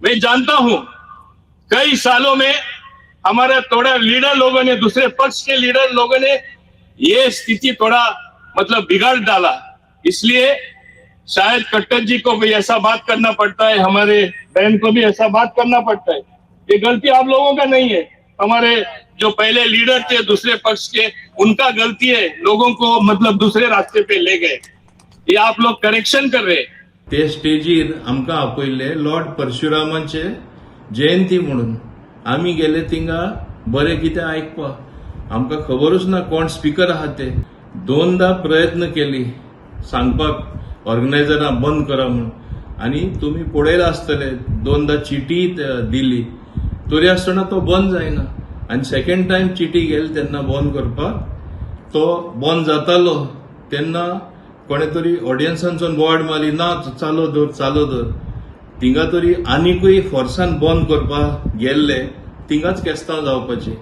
मैं जानता हूं, कई सालों में हमारे थोड़ा लीडर लोगों ने, दूसरे पक्ष के लीडर लोगों ने ये स्थिति थोड़ा मतलब बिगाड़ डाला। इसलिए शायद कट्टर जी को भी ऐसा बात करना पड़ता है, हमारे बहन को भी ऐसा बात करना पड़ता है। ये गलती आप लोगों का नहीं है, हमारे जो पहले लीडर थे दूसरे पक्ष के, उनका गलती है। लोगों को मतलब दूसरे रास्ते पे ले गए। ये आप लोग करेक्शन कर रहे हैं। ते स्टेजीर आमकां आपयल्ले लॉर्ड परशुरामाचे जयंती म्हणून। आमी गेले थिंगा बरें कितें आयकपाक। आमकां खबरूच ना कोण स्पिकर आहा ते। दोनदा प्रयत्न केली सांगपाक ऑर्गनायझरां बंद करा म्हणून आनी तुमी पळयलां आसतले, दोनदा चिटी दिली तरी आसतना तो बंद जायना। आनी सेकंड टायम चिटी गेली तेन्ना बंद करपाक, तो बंद जातालो तेन्ना कोणे तरी ऑडियन्सांसून बोवाळ मारली, ना, चालू दवर, चालू दवर। थिंगा तरी आनिकूय फोर्सान बंद करपाक गेल्ले, थिंगाच केस्तांव जावपाचे।